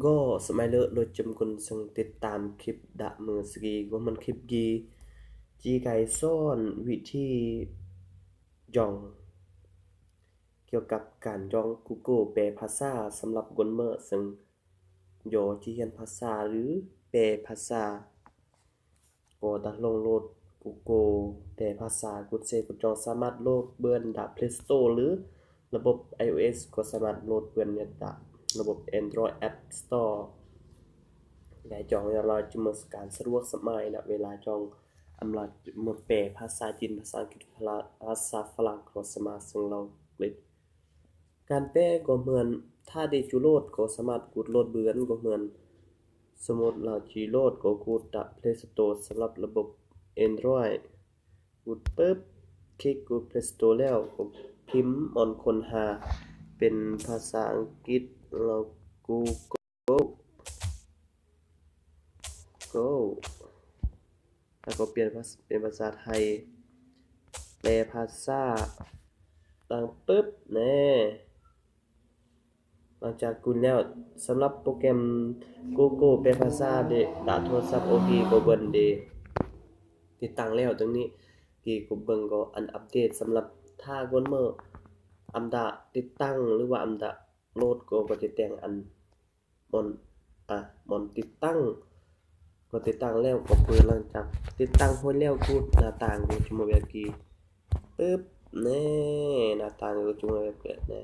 ກໍສະໄໝເລີໂລດຈຳກຸນເຊິ່ງຕິດຕາມຄລິບດະມືສະກີ ກໍມັນຄລິບກີຈີໄກສອນວິທີຈອງ ກ່ຽວກັບການຈອງກູໂກແປພາສາສຳລັບຄົນເມີເຊິ່ງ ໂຍທີ່ຮຽນພາສາ ຫຼື ແປພາສາ ກໍດາວໂຫຼດກູໂກແປພາສາກຸດເຊກຸດຈອງ ສາມາດໂຫຼດເບືອນດາເພລສະໂຕ ຫຼື ລະບົບໄອໂອເອສ ກໍສາມາດໂຫຼດເບືອນຍາດາລະບົບແອນດຣອຍແອັບສະໂຕ ແລະ ຈອງລາວຈະເມີການສະດວກສະບາຍນະເວລາຈອງ ອຳລາເມືອແປພາສາຈີນ ພາສາອັງກິດ ພາສາຝຣັ່ງ ກໍສາມາດເຊິ່ງລາວເລັດ ການແປກໍເໝືອນ ຖ້າເດຈູໂຫຼດກໍສາມາດກຸດໂຫຼດເບືອນກໍເໝືອນ ສົມມຸດລາວຈີໂຫຼດກໍກຸດຕາເພລສະໂຕ ສຳລັບລະບົບແອນດຣອຍ ກຸດປຶບ ຄລິກກຸດເພລສະໂຕແລ້ວກໍພິມບ່ອນຄົ້ນຫາເປັນພາສາອັງກິດ ແລ້ວກູໂກ ໂກ ແລ້ວກໍປ່ຽນເປັນພາສາໄທ ແປພາສາຕັ້ງປຶບແນ່ ຫຼັງຈາກກຸນແລ້ວ ສຳລັບໂປຣແກຣມກູໂກແປພາສາເດ ດາໂທລະສັບໂອພີກໍເບິ່ງເດ ຕິດຕັ້ງແລ້ວ ຕົງນີ້ກີໂກເບິ່ງກໍອັນອັບເດດ ສຳລັບຖ້າຄົນເມີອຳດາຕິດຕັ້ງ ຫຼືວ່າອຳດາໂຫຼດກໍ ກໍຈະແຕ່ງອັນ ບ່ອນ ອາ ບ່ອນຕິດຕັ້ງ ກໍຕິດຕັ້ງແລ້ວກໍເປີດ ຫຼັງຈາກຕິດຕັ້ງຮອດແລ້ວ ກຸດໜ້າຕ່າງຢູ່ທີ່ໝູ່ແບບກີ ປຶບ ແນ່ ໜ້າຕ່າງຢູ່ທີ່ໝູ່ແບບແບບແນ່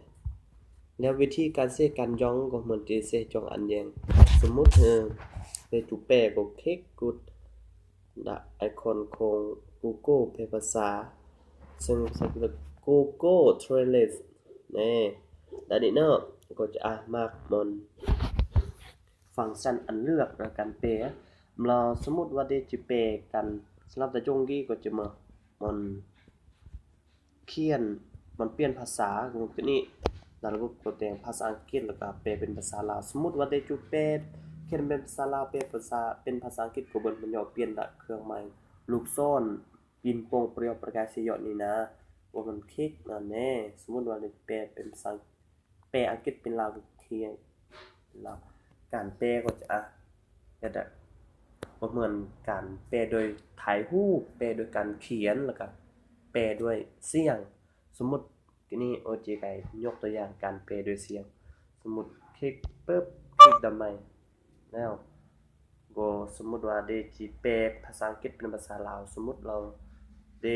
ແລ້ວວິທີການເຊການຈອງກໍເໝືອນທີ່ເຊຈອງອັນແຍງ ສົມມຸດເອີ ເດຈູແປກໍຄລິກກຸດ ດາໄອຄອນຂອງກູໂກແປພາສາ ເຊິ່ງພາສາອັງກິດ Google Translate ແນ່ ດານີ້ເນາະ ກໍຈະ ອາ ມາກບ່ອນຟັງຊັນອັນເລືອກ ແລະ ການແປ ລາວ ສົມມຸດວ່າເດຈະແປກັນ ສຳລັບຕາຈົງກີກໍຈະມາບ່ອນຂຽນ ມັນປ່ຽນພາສາ ຕົງນີ້ ລະບົບກໍແຕ່ງພາສາອັງກິດ ແລ້ວກໍແປເປັນພາສາລາວ ສົມມຸດວ່າເດຈູແປ ຂຽນເປັນພາສາລາວ ແປເປັນພາສາ ເປັນພາສາອັງກິດ ກໍເບິ່ງມັນຫຍໍ້ປ່ຽນດະເຄື່ອງໝາຍລູກສອນ ປິນປ່ອງປຽວປະກາຍສະເຍາະນີ້ນາ ບໍ່ແມ່ນຄລິກນັ້ນແນ່ ສົມມຸດວ່າໄດ້ແປເປັນພາສາ ແປອັງກິດເປັນລາວ ຄຽນລາວ ການແປກໍຈະ ອາ ເຮັດໄດ້ ບໍ່ເໝືອນການແປໂດຍຖ່າຍຮູບ ແປໂດຍການຂຽນ ແລ້ວກະແປດ້ວຍສຽງ ສົມມຸດນີ້ ໂອເຈ ໄກຍົກຕົວຢ່າງການແປໂດຍສຽງ ສົມມຸດຄລິກປຶບ ຄລິກດຳໄມ ແລ້ວ ກໍສົມມຸດວ່າເດຈີແປພາສາອັງກິດເປັນພາສາລາວ ສົມມຸດລາວເດ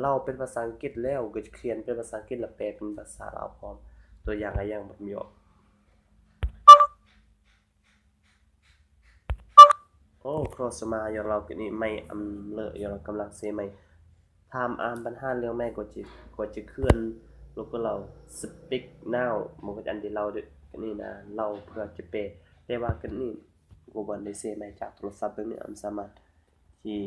ເລົ່າເປັນພາສາອັງກິດແລ້ວ ກໍຈະຂຽນເປັນພາສາອັງກິດ ແລະ ແປເປັນພາສາລາວພ້ອມ ຕົວຢ່າງກະຢ່າງແບບນີ້ ໂອ້ ຄຣອສມາ ຢາລາວກະນີ້ ໄມອຳເລີ ຢາລາວກຳລັງເຊໄມ ຖາມອານບັນຫາເລື່ອງໄມກໍຈະ ກໍຈະເຄື່ອນລູກກໍລາວ ສະປິກນາວ ມັນກໍຈະອັນທີ່ລາວກະນີ້ນະ ລາວເພື່ອຈະແປ ແຕ່ວ່າກະນີ້ ກໍບໍ່ໄດ້ເຊໄມຈາກໂທລະສັບ ເບິ່ງນີ້ ອານສາມາດທີ່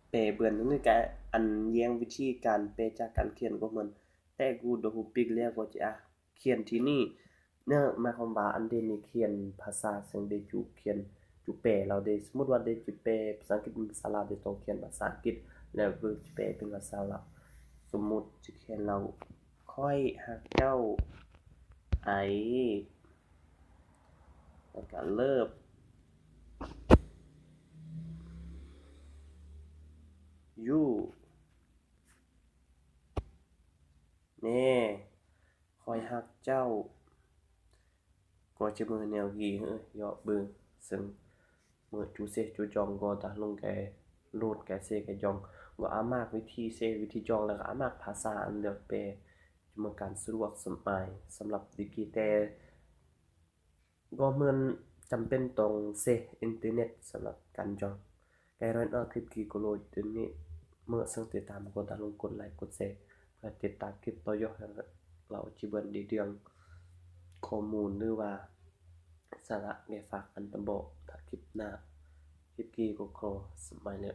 ແປເບືອນນີ້ກະ ອັນແຍງວິທີການແປຈາກການຂຽນກໍເໝືອນ ແຕະກູໂດຮູບປິກແລ້ວກໍຈະ ອາ ຂຽນທີ່ນີ້ ເນາະ ໝາຍຄວາມວ່າອັນເດນີ້ຂຽນພາສາເຊິ່ງເດຈູຂຽນ ຈູແປລາວເດ ສົມມຸດວ່າເດຈະແປພາສາອັງກິດເປັນພາສາລາວ ເດຕ້ອງຂຽນພາສາອັງກິດ ແລ້ວເບິ່ງຈະແປເປັນພາສາລາວ ສົມມຸດຈະຂຽນລາວ ຂ້ອຍຮັກເຈົ້າ I ແລ້ວກະ love you ແນ່ ຂ້ອຍຮັກເຈົ້າ ກໍຈະເມີແນວກີເຮີ້ຍ ເຍາະເບິ່ງ ເຊິ່ງເມີຈູເຊຈູຈອງ ກໍຕາລົງແກໂຫຼດແກເຊແກຈອງ ກໍອາມາກວິທີເຊວິທີຈອງ ແລ້ວກໍອາມາກພາສາອັນເລືອກແປ ຈະເມີການສະດວກສະບາຍ ສຳລັບດີກີ ແຕ່ ກໍເໝືອນຈຳເປັນຕ້ອງເຊອິນເຕີເນັດສຳລັບການຈອງ ໄກຣອນອອກຄລິບກີໂກໂລດເດືອນນີ້ ເມື່ອເຊິ່ງຕິດຕາມ ກົດຕາລົງ ກົດໄລ ກົດແຊ ເພື່ອຕິດຕາມຄລິບຕໍ່ຢູ່ ແລ້ວຈະເບິ່ງດີເລື່ອງຂໍ້ມູນ ຫຼືວ່າສາລະແກ່ຝາກອັນຕະບອກ ຖ້າຄລິບໜ້າ ຄລິບກີກໍຂໍສະບາຍເລີ.